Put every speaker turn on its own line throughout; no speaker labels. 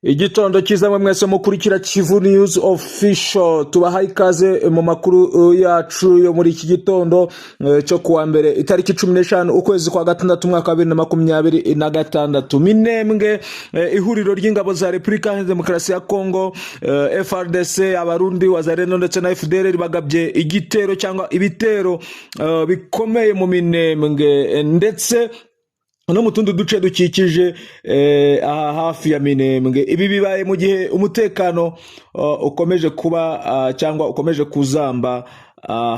Igitondo cyiza mwe mwese mukurikira Kivu News Official. Tubahaye ikaze mu makuru yacu yo muri iki gitondo cyo kuwa mbere, itariki 15 ukwezi kwa gatandatu, umwaka wa 2026. Minembwe, ihuriro ry'ingabo za Repubulika Iharanira Demokarasi ya Kongo, FARDC, Abarundi, Wazalendo ndetse na FDLR bagabye igitero cyangwa ibitero bikomeye mu Minembwe ndetse no mu tundi duce dukikije aha hafi ya Minembwe. Ibi bibaye mu gihe umutekano ukomeje kuba cyangwa ukomeje kuzamba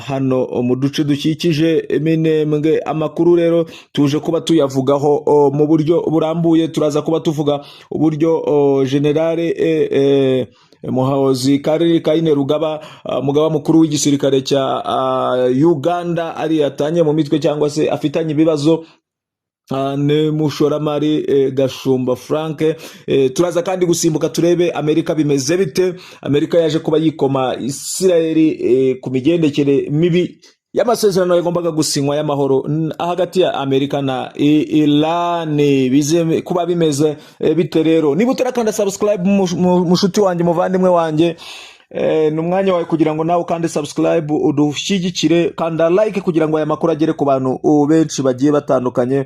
hano mu duce dukikije Minembwe. Amakuru rero tuje kuba tuyavugaho mu buryo burambuye. Turaza kuba tuvuga uburyo Generale Muhoozi Kainerugaba, mugaba mukuru w'igisirikare cya Uganda, ari yatanye mu mitwe cyangwa se afitanye ibibazo ni mushoramari Gashumba Frank. Turaza kandi gusimbuka turebe Amerika bimeze bite. Amerika yaje kuba yikoma Isirayeli ku migendekere mibi y'amasezerano yagombaga gusinywa y'amahoro hagati ya Amerika na Irani. Bize kuba bimeze bite rero? Niba utarakanda subscribe, mushuti wanjye, muvandimwe wanjye, ni umwanya wawe kugira ngo nawe ukande subscribe udushyigikire. Kanda like kugira ngo aya makuru agere ku bantu benshi bagiye batandukanye.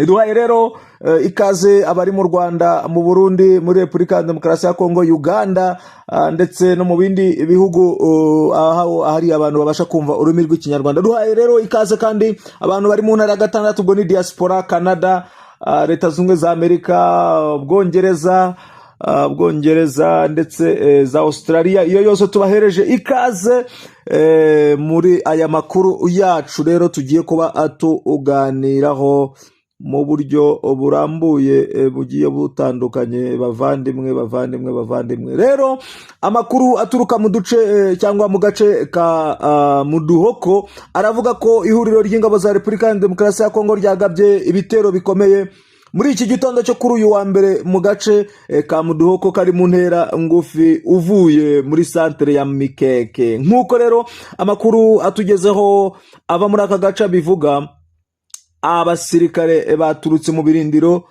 Duhaye rero ikaze abari mu Rwanda, mu Burundi, muri Repubulika ya Demokarasi ya Kongo, Uganda ndetse no mu bindi bihugu aho hari abantu babasha kumva ururimi rw'Ikinyarwanda. Duhaye rero ikaze kandi abantu bari mu ntara ya gatandatu, ubwo ni diaspora, Canada, Leta Zunze Ubumwe za Amerika, Bwongereza ndetse za Australia. Iyo yose tubahereje ikaze muri aya makuru yacu. Rero tugiye kuba tuganiraho mu buryo burambuye bugiye butandukanye. Bavandimwe, bavandimwe, bavandimwe, rero amakuru aturuka mu duce cyangwa mu gace ka Muduhoko aravuga ko ihuriro ry'ingabo za Repubulika ya Demokarasi ya Kongo ryagabye ibitero bikomeye muri iki gitondo cyo kuri uyu wa mbere mu gace ka Muduhoko kari mu ntera ngufi uvuye muri santere ya Mikeke. Nk'uko rero amakuru atugezeho ava muri aka gace abivuga, abasirikare baturutse mu birindiro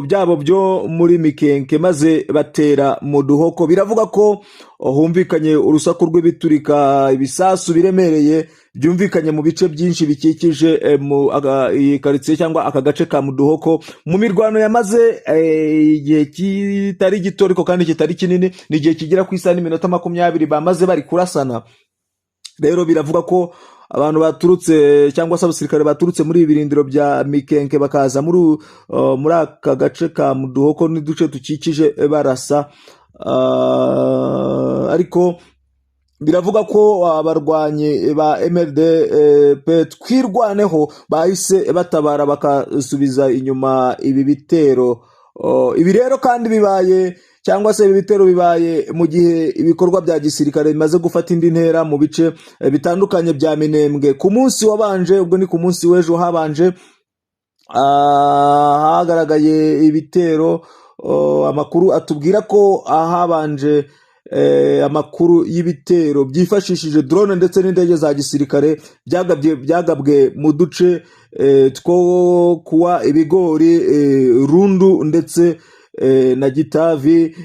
byabo byo muri Mikenke maze batera mu Duhoko. Biravuga ko humvikanye urusaku rw'ibiturika, ibisasu biremereye byumvikanye mu bice byinshi bikikije mu iyi karitsiye cyangwa aka gace ka Muduhoko, mu mirwano yamaze igihe kitari gito ariko kandi kitari kinini. Ni igihe kigera ku isaha n'iminota 20 bamaze bari kurasana. Rero biravuga ko abantu baturutse cyangwa se abasirikare baturutse muri ibi birindiro bya Mikenke bakaza muri aka gace ka Muduhoko n'uduce dukikije barasa. Ariko biravuga ko abarwanyi ba MRDP Twirwaneho bahise batabara bakasubiza inyuma ibi bitero. Ibi rero kandi bibaye cyangwa se ibi bitero bibaye mu gihe ibikorwa bya gisirikare bimaze gufata indi ntera mu bice bitandukanye bya Minembwe. Ku munsi wabanje, ubwo ni ku munsi w'ejo, habanje hagaragaye ibitero. Amakuru atubwira ko habanje amakuru y'ibitero byifashishije drone ndetse n'indege za gisirikare byagabwe mu duce two kuwa Ibigori, Rundu ndetse na Gitavi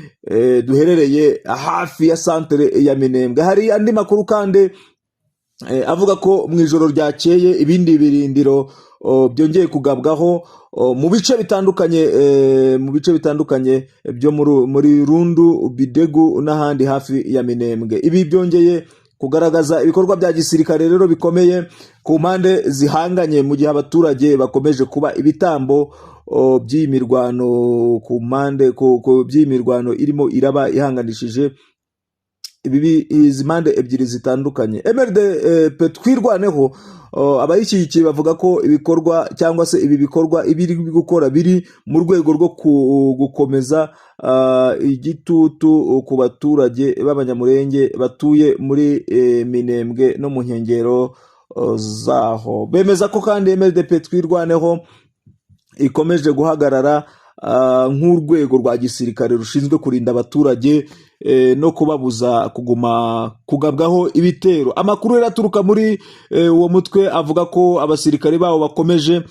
duherereye hafi ya santere ya Minembwe. Hari andi makuru kandi avuga ko mu ijoro ryakeye ibindi birindiro byongeye kugabwaho mu bice bitandukanye byo muri Rundu, Bidegu n'ahandi hafi ya Minembwe. Ibi byongeye kugaragaza ibikorwa bya gisirikare rero bikomeye ku mpande zihanganye, mu gihe abaturage bakomeje kuba ibitambo by'iyi mirwano ku mpande by'iyi mirwano irimo iraba ihanganishije izi mpande ebyiri zitandukanye. MRDP Twirwaneho, abayishyigikiye bavuga ko ibikorwa cyangwa se ibi bikorwa ibiri gukora biri mu rwego rwo gukomeza igitutu ku baturage b'Abanyamurenge batuye muri Minembwe no mu nkengero zaho. Bemeza ko kandi MRDP Twirwaneho ikomeje guhagarara nk'urwego rwa gisirikare rushinzwe kurinda abaturage no kubabuza kuguma kugabwaho ibitero. Amakuru rero aturuka muri uwo mutwe avuga ko abasirikare bawo bakomeje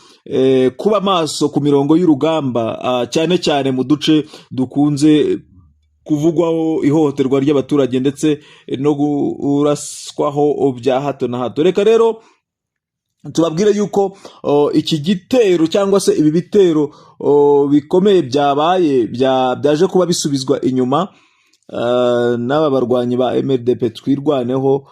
kuba maso ku mirongo y'urugamba, cyane cyane mu duce dukunze kuvugwaho ihohoterwa ry'abaturage ndetse no kuraswaho bya hato na hato. Reka rero tubabwire yuko iki gitero cyangwa se ibi bitero bikomeye byabaye byaje kuba bisubizwa inyuma n'aba barwanyi ba MRDP Twirwaneho.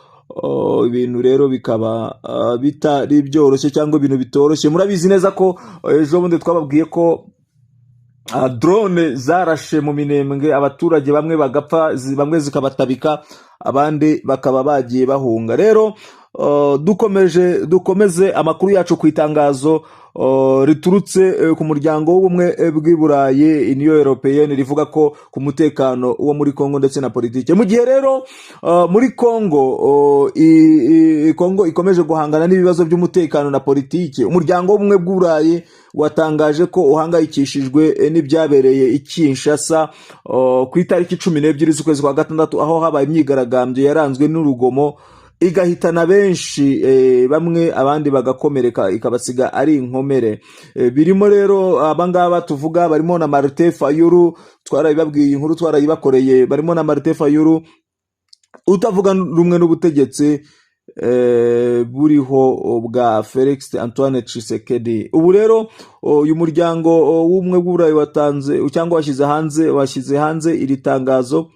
Ibintu rero bikaba bitari byoroshye cyangwa ibintu bitoroshye. Murabizi neza ko ejo bundi twababwiye ko drone zarashe mu Minembwe, abaturage bamwe bagapfa, bamwe zikabatabika, abandi bakaba bagiye bahunga. Rero dukomeje, dukomeze amakuru yacu ku itangazo riturutse ku muryango w'Ubumwe bw'i Burayi, Union Européenne, rivuga ko ku mutekano wo muri Congo ndetse na politike. Mu gihe rero muri Congo Congo ikomeje guhangana n'ibibazo by'umutekano na politike, umuryango w'Ubumwe bw'Uburayi watangaje ko uhangayikishijwe n'ibyabereye i Kinshasa ku itariki 12 z'ukwezi kwa gatandatu, aho habaye imyigaragambyo yaranzwe n'urugomo, igahitana benshi, bamwe abandi bagakomereka, ikabasiga ari inkomere. Birimo rero abangaba tuvuga, barimo na Martin Fayulu, twarabibabwiye, inkuru twarayibakoreye, barimo na Martin Fayulu utavuga rumwe n'ubutegetsi buriho bwa Felix Antoine Tshisekedi. Ubu rero uyu muryango w'Ubumwe bw'Uburayi watanze cyangwa washyize hanze iri tangazo,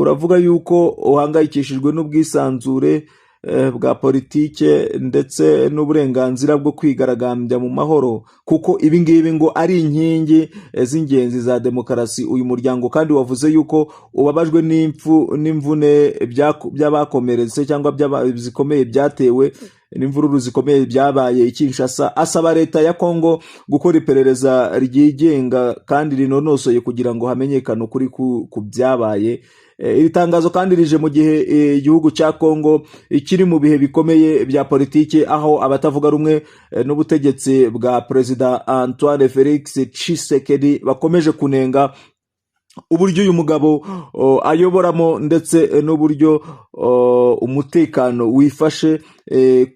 uravuga yuko uhangayikishijwe n'ubwisanzure bwa politike ndetse n'uburenganzira bwo kwigaragambya mu mahoro, kuko ibi ngibi ngo ari inkingi z'ingenzi za demokarasi. Uyu muryango kandi wavuze yuko ubabajwe n'impfu n'imvune by'abakomeretse cyangwa zikomeye byatewe n'imvururu zikomeye byabaye i Kinshasa, asaba leta ya Kongo gukora iperereza ryigenga kandi rinonosoye kugira ngo hamenyekane ukuri ku byabaye. Iri tangazo kandi rije mu gihe igihugu cya Kongo kiri mu bihe bikomeye bya politiki, aho abatavuga rumwe n'ubutegetsi bwa Perezida Antoine Felix Tshisekedi bakomeje kunenga uburyo uyu mugabo ayoboramo ndetse n'uburyo umutekano wifashe.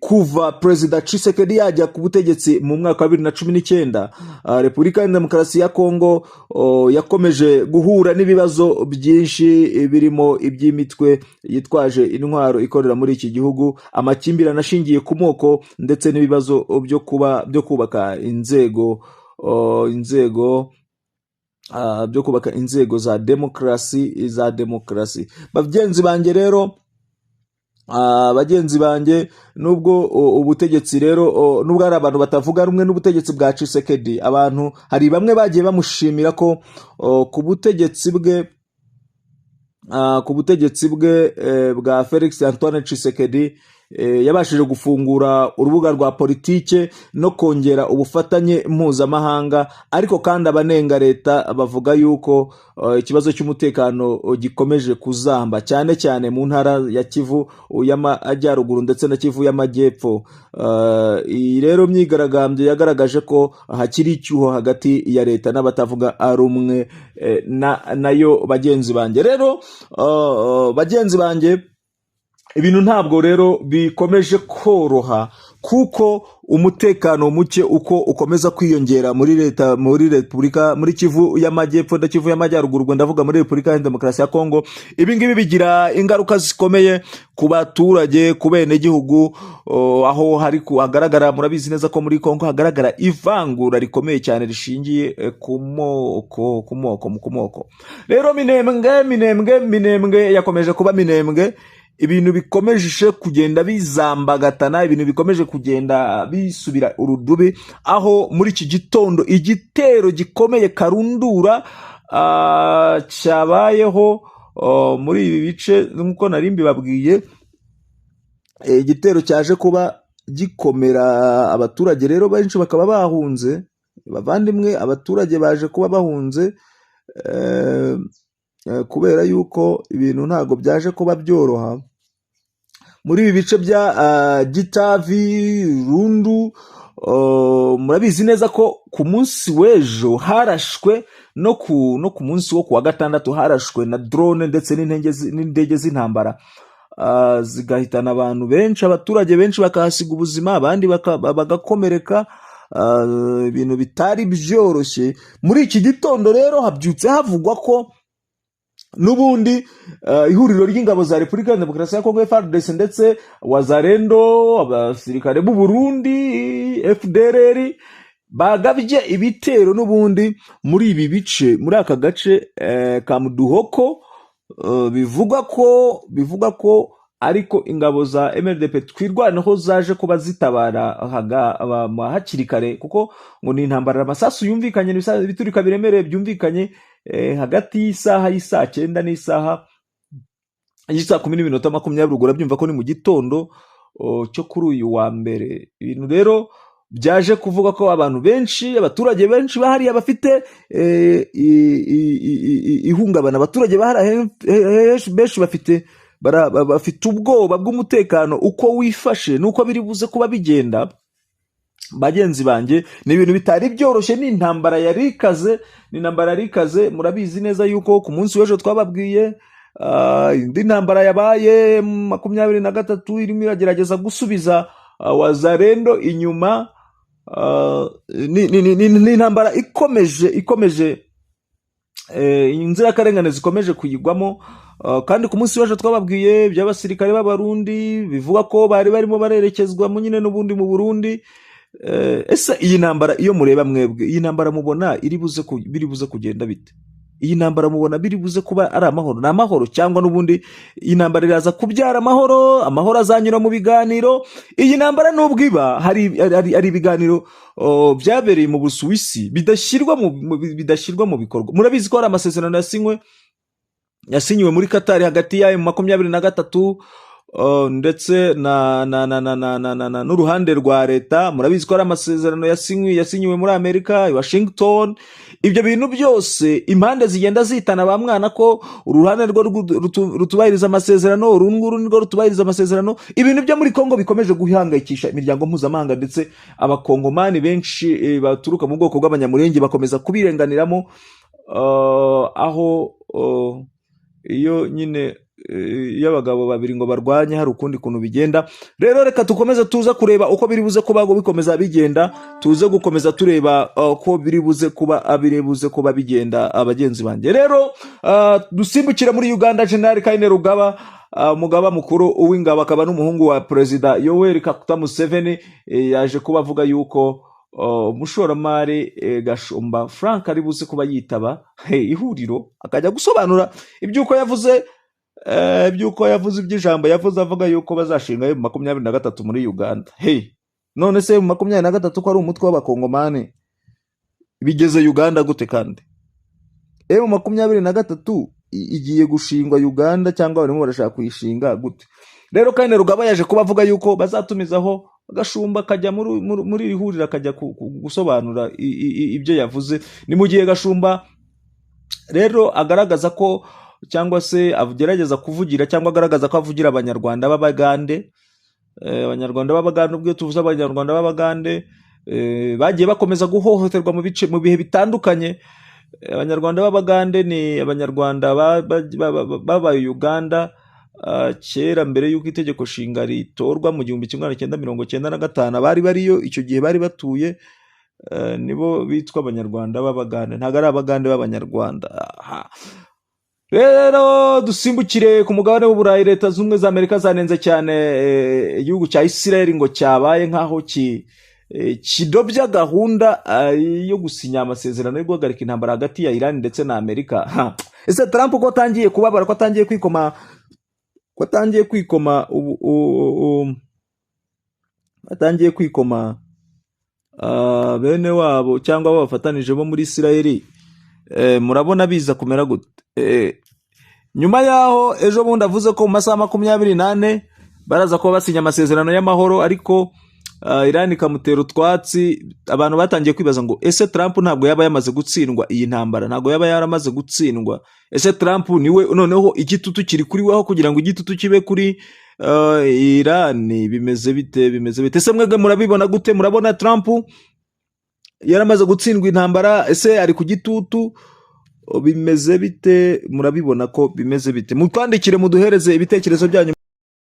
Kuva Perezida Tshisekedi yajya ku butegetsi mu mwaka wa 2019, Repubulika ya Demokarasi ya Kongo yakomeje guhura n'ibibazo byinshi, birimo iby'imitwe yitwaje intwaro ikorera muri iki gihugu, amakimbirane ashingiye ku moko ndetse n'ibibazo byo kuba byo kubaka inzego byo kubaka inzego za demokarasi. Bagenzi banjye rero, bagenzi banjye, nubwo ubutegetsi rero nubwo hari abantu batavuga rumwe n'ubutegetsi bwa Tshisekedi, abantu hari bamwe bagiye bamushimira ko ku butegetsi bwe bwa Felix Antoine Tshisekedi yabashije gufungura urubuga rwa politike no kongera ubufatanye mpuzamahanga. Ariko kandi abanenga leta bavuga yuko ikibazo cy'umutekano gikomeje kuzamba, cyane cyane mu ntara ya Kivu y'Amajyaruguru ndetse na Kivu y'Amajyepfo. Iyi rero myigaragambyo yagaragaje ko hakiri icyuho hagati ya leta n'abatavuga rumwe nayo. Bagenzi banjye rero, bagenzi banjye, ibintu ntabwo rero bikomeje koroha, kuko umutekano muke uko ukomeza kwiyongera muri leta, muri repubulika, muri Kivu y'Amajyepfo na Kivu y'Amajyaruguru, ubwo ndavuga muri Repubulika ya Demokarasi ya Kongo. Ibi ngibi bigira ingaruka zikomeye ku baturage, ku benegihugu, aho hari hagaragara, murabizi neza ko muri Kongo hagaragara ivangura rikomeye cyane rishingiye ku moko. Rero Minembwe, Minembwe, Minembwe yakomeje kuba Minembwe. Ibintu bikomeje kugenda bizambagatana, ibintu bikomeje kugenda bisubira urudubi, aho muri iki gitondo igitero gikomeye karundura cyabayeho muri ibi bice nk'uko nari mbibabwiye. Igitero cyaje kuba gikomera, abaturage rero benshi bakaba bahunze. Bavandimwe, abaturage baje kuba bahunze kubera yuko ibintu ntabwo byaje kuba byoroha muri ibi bice bya Gitavi, Rundu. murabizi neza ko ku munsi w'ejo harashwe no ku munsi wo ku wa gatandatu harashwe na drone ndetse n'indege z'intambara, zigahitana abantu benshi, abaturage benshi bakahasiga ubuzima, abandi bagakomereka. Ibintu bitari byoroshye. Muri iki gitondo rero habyutse havugwa ko n'ubundi ihuriro ry'ingabo za Repubulika ya Demokarasi ya Kongo, FARDC, ndetse Wazalendo, abasirikare b'u Burundi, FDLR, bagabye ibitero n'ubundi muri ibi bice, muri aka gace ka Muduhoko. Bivugwa ko ariko ingabo za MRDP Twirwaneho zaje kuba zitabara hakiri kare, kuko ngo ni intambara, amasasu yumvikanye, ibiturika biremereye byumvikanye hagati y'isaha y'isaa 9 n'isaha y'isaa 10:20. Ubwo urabyumva ko ni mu gitondo cyo kuri uyu wa mbere. Ibintu rero byaje kuvuga ko abantu benshi, abaturage benshi bahariya bafite ihungabana. Abaturage bahariya benshi bafite ubwoba bw'umutekano uko wifashe n'uko biri buze kuba bigenda. Bagenzi banjye, ni ibintu bitari byoroshye, ni intambara yari ikaze, ni intambara yari ikaze. Murabizi neza yuko ku munsi w'ejo twababwiye indi ntambara yabaye, 23 irimo iragerageza gusubiza Wazalendo inyuma. Ni intambara ikomeje, inzirakarengane zikomeje kuyigwamo. Kandi ku munsi w'ejo twababwiye by'abasirikare b'Abarundi bivuga ko bari barimo barerekezwa mu nyine n'ubundi mu Burundi. Ese iyi ntambara iyo mureba mwebwe, iyi ntambara mubona biri buze kugenda bite? Iyi ntambara mubona biri buze kuba ari amahoro, ni amahoro, cyangwa n'ubundi iyi ntambara iraza kubyara amahoro, amahoro azanyura mu biganiro? Iyi ntambara nubwo iba hari ibiganiro byabereye mu Busuwisi bidashyirwa mu bikorwa. Murabizi ko hari amasezerano yasinyiwe muri Katari hagati y'ayo 23 ndetse na na na na na na na na n'uruhande rwa leta. Murabizi ko hari amasezerano yasinyiwe muri Amerika i Washington. Ibyo bintu byose impande zigenda zitana ba mwana ko uruhande rwo rutubahiriza amasezerano, uru nguru nirwo rutubahiriza amasezerano. Ibintu byo muri Kongo bikomeje guhangayikisha imiryango mpuzamahanga, ndetse Abakongomani benshi baturuka mu bwoko bw'Abanyamurenge bakomeza kubirenganiramo. Aho iyo nyine iyo abagabo babiri ngo barwanye, hari ukundi kuntu bigenda. Rero reka dukomeze tuze kureba uko biri buze kuba ngo bikomeza bigenda, tuze gukomeza tureba uko biri buze kuba bigenda. Abagenzi banjye, rero dusimbukire muri Uganda. General Kainerugaba, umugaba mukuru w'ingabo akaba n'umuhungu wa Perezida Yoweri Kaguta Museveni, yaje kuba avuga yuko umushoramari Gashumba Frank ari buze kuba yitaba ihuriro, akajya gusobanura iby'uko yavuze, iby'ijambo yavuze avuga yuko bazashinga M23 muri Uganda. Hey, none se M23 ko ari umutwe w'Abakongomani, bigeze Uganda gute? Kandi M23 igiye gushingwa Uganda, cyangwa barimo barashaka kuyishinga gute? Rero Kainerugaba yaje kuba avuga yuko bazatumizaho Gashumba akajya muri iri huriro, akajya gusobanura ibyo yavuze. Ni mu gihe Gashumba rero agaragaza ko, cyangwa se agerageza kuvugira, cyangwa agaragaza ko avugira Abanyarwanda b'Abagande. Abanyarwanda b'Abagande, ubwo iyo tuvuze Abanyarwanda b'Abagande, bagiye bakomeza guhohoterwa mu bice, mu bihe bitandukanye. Abanyarwanda b'Abagande ni Abanyarwanda babaye Uganda kera mbere y'uko itegeko nshinga ritorwa mu 1995. Abari bariyo icyo gihe bari batuye, nibo bitwa Abanyarwanda b'Abagande, ntabwo ari Abagande b'Abanyarwanda. Aha. Rero dusimbukire ku mugabane w'Uburayi. Leta Zunze Ubumwe za Amerika zanenze cyane igihugu cya Israel ngo cyabaye nk'aho kidobya gahunda yo gusinya amasezerano yo guhagarika intambara hagati ya Iran ndetse na Amerika. Ha. Ese Trump ko atangiye kubabara, ko atangiye kwikoma ubu, atangiye kwikoma bene wabo cyangwa abo bafatanije bo muri Israel, murabona biza kumera gute? Nyuma yaho ejo bundi avuze ko mu masaha 24 baraza kuba basinya amasezerano y'amahoro, ariko Iran ikamutera utwatsi, abantu batangiye kwibaza ngo ese Trump ntabwo yaba yamaze gutsindwa iyi ntambara? Ntabwo yaba yaramaze gutsindwa? Ese Trump niwe noneho igitutu kiri kuri weho kugira ngo igitutu kibe kuri Irani. Bimeze bite? Bimeze bite? Ese mwebwe murabibona gute? Murabona Trump yaramaze gutsindwa intambara? Ese ari ku gitutu? Bimeze bite? Murabibona ko bimeze bite? Mutwandikire, muduhereze ibitekerezo byanyu.